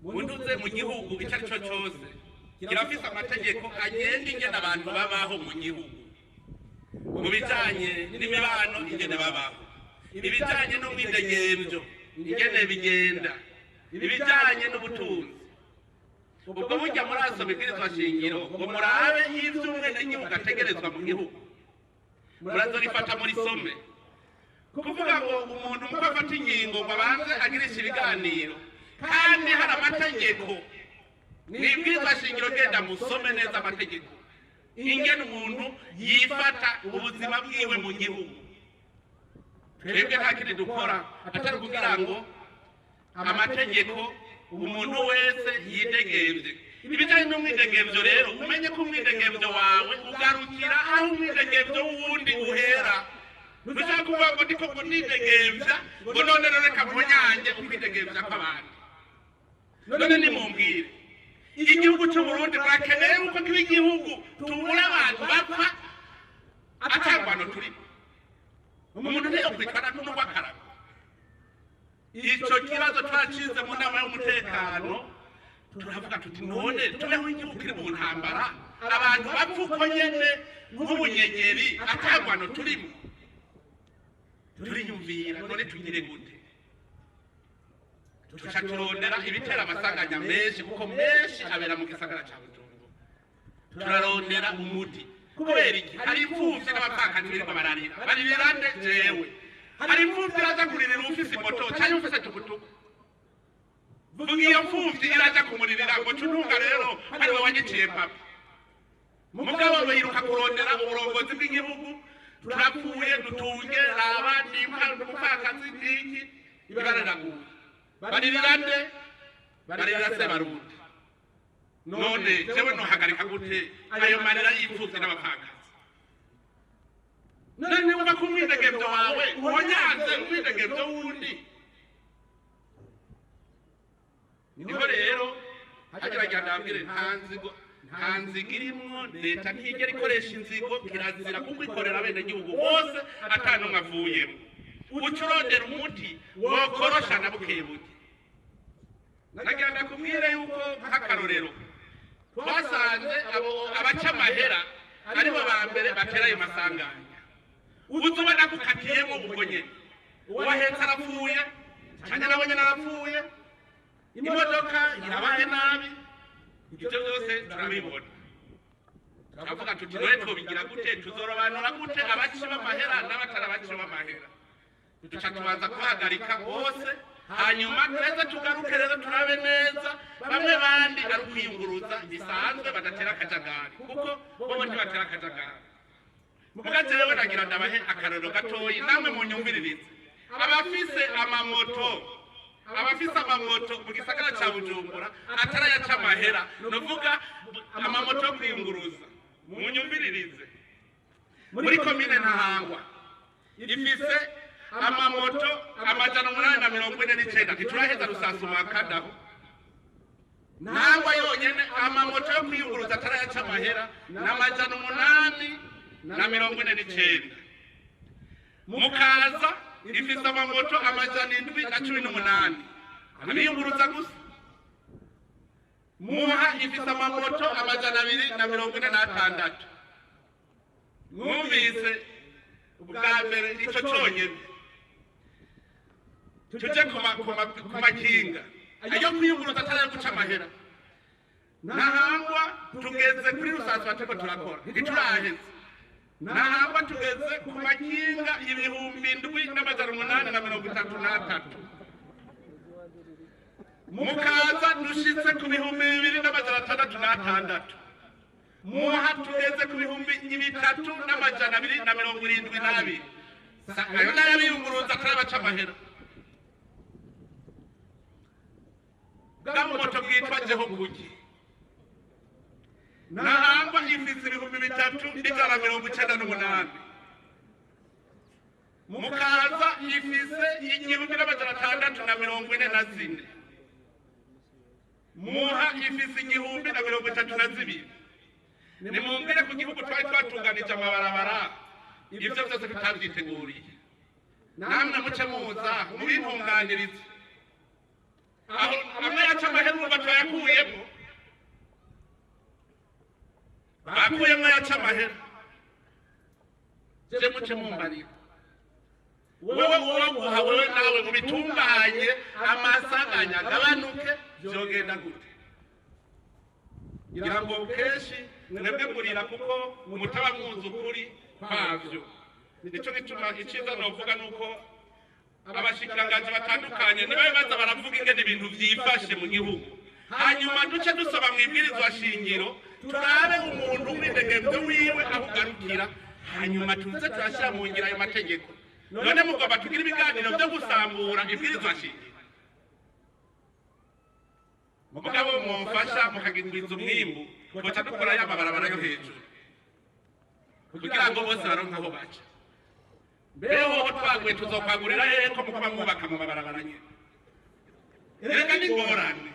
Burya munduze mu gihugu icyo ari cyo cyose kirafise amategeko agenga ingene abantu babaho mu gihugu, mu bijanye n'imibano, ingene babaho, ibijanye n'umwidegemvyo, ingene bigenda, ibijanye n'ubutunzi. Ubwo burya murasoma ibwirizwa shingiro ngo murabe ivyo umwenegihugu ategerezwa mu gihugu, murazorifata muri some. Kuvuga ngo umuntu muko afata ingingo ngo abanze agirishe ibiganiro kandi hari amategeko mw'ibwirizwa shingiro, genda musome neza amategeko ingene umuntu yifata ubuzima bwiwe mu gihugu. Twebwe nta kindi dukora atari kugira ngo amategeko umuntu wese yidegemvye. Ibijanye n'umwidegemvyo rero, umenye ko umwidegemvyo wawe ugarukira aho umwidegemvyo w'uwundi uhera. Ntushaka kuvuga ngo ndiko ngo nidegemvya, ngo none rero reka mponyange ukwidegemvya kw'abandi. None nimumbwire, igihugu c'Uburundi murakeneye yuko kiba igihugu tubura abantu bapfa atangwano turimo? Umuntu ntiyokwitwara n'urw'akarago. Ico kibazo twacize mu nama y'umutekano, turavuga tuti: none tubeho igihugu kiri mu ntambara, abantu bapfa uko nyene nk'ubunyegeri atangwano turimo? Turiyumvira, none tugire gute? Tuca turondera ibitera amasanganya menshi, kuko menshi abera mu gisagara ca Bujumbura. Turarondera umuti. Kubera iki? Hari imfuvyi n'abapfakazi birirwa bararira. Baririra nde? Jewe? Hari imfuvyi iraza kuririra ufise moto canke ufise tukutuku? Vuga, iyo mfuvyi iraza kumuririra ngo cuntunga rero ari we wanyiciye papa? Mugabo biruka kurondera uburongozi bw'igihugu: turapfuye, dutunge, raba nimba umupfakazi n'iki, ibara riraguye. Baririra nde? Baririra se Barundi. None jewe nohagarika gute ayo marira y'imfuvyi n'abapfakazi? None niwumva ko umwidegemvyo wawe uhonyanze umwidegemvyo w'undi? Niho rero hageragira ndabwire, nta nzigo, nta nzigo irimwo. Leta ntigera ikoresha inzigo, kirazira, kuko ikorera abenegihugu bose ata n'umwe avuyemo. Uca urondera umuti wokorosha na bukebuke. Nagira ndakubwire yuko nk'akarorero twasanze abo abaca amahera aribo ba mbere batera ayo masanganya. Uza ubona gukatiyemo ubwo nyene, uwahetse arapfuye canke nawe nyene arapfuye, imodoka irabaye nabi. Ibyo byose turabibona, turavuga tuti: none twobigira gute? Tuzorobanura gute abaci b'amahera n'abatari abaci b'amahera? Duca tubanza kuhagarika bose, hanyuma tweze tugaruke rero turabe neza bamwe bandi ari ukwiyunguruza bisanzwe, badatera akajagari, kuko bobo ntibatera akajagari. Muga jewe nagira ndabahe akarorero gatoyi, namwe munyumviririze. Abafise amamoto, abafise amamoto mu gisagara ca Bujumbura atarayaca amahera, nuvuga amamoto yo kwiyunguruza, munyumviririze. Muri komine Ntahangwa ifise amamoto 849. Ntituraheza rusasuma kadaho. Ntahangwa yonyene, amamoto yo kwiyunguruza atarayaca amahera ni 849. Mukaza ifise amamoto 718, abiyunguruza gusa. Muha ifise amamoto 246. Mwumvise ubwa mbere ico conyene. Tuje ku makinga ayo kwiyunguruza atari ayo guca amahera. Ntahangwa tugeze kuri rusanswa, turiko turakora, ntituraheze. Ntahangwa tugeze ku makinga 7833. Mukaza dushitse ku 2606. Muha tugeze ku 3272. Ayo nayo abiyunguruza atari abaca amahera. Bwa moto bwitwa jeho kuki? Ntahangwa ifise 3198. Mukaza ifise 1644. Muha ifise 1032. Nimumbwire, ku gihugu twari twatunganije amabarabara, ibyo byose tutavyiteguriye? Namwe muce muza mubintunganirize. Aho amwe yaca amahera, urumva turayakuyemo, bakuyemo yaca amahera. Je muce mumbarira, wewe uwaguha, wewe nawe ubitunganye, amasanganya agabanuke, vyogenda gute? Ngira ngo kenshi mwebwe murira kuko mutaba mwuzi ukuri kwavyo. Nico gituma iciza novuga nuko abashikiranganji batandukanye nibabe baza baravuga ingene ibintu vyifashe mu gihugu, hanyuma duce dusoma mu ibwirizwa shingiro, turabe umuntu w'umwidegemvyo wiwe aho ugarukira, hanyuma tuze turashyira mu ngiro ayo mategeko. None mugomba tugire ibiganiro vyo gusambura ibwirizwa shingiro? Mugabo mwofasha mukagwiza umwimbu, twoca dukora ya mabarabara yo hejuru kugira ngo bose baronke aho baca. Mbeho hoho twaguye, tuzokwagurira hehe ko mukuba mwubaka mu mabarabara nyene? Erega ni ingorane.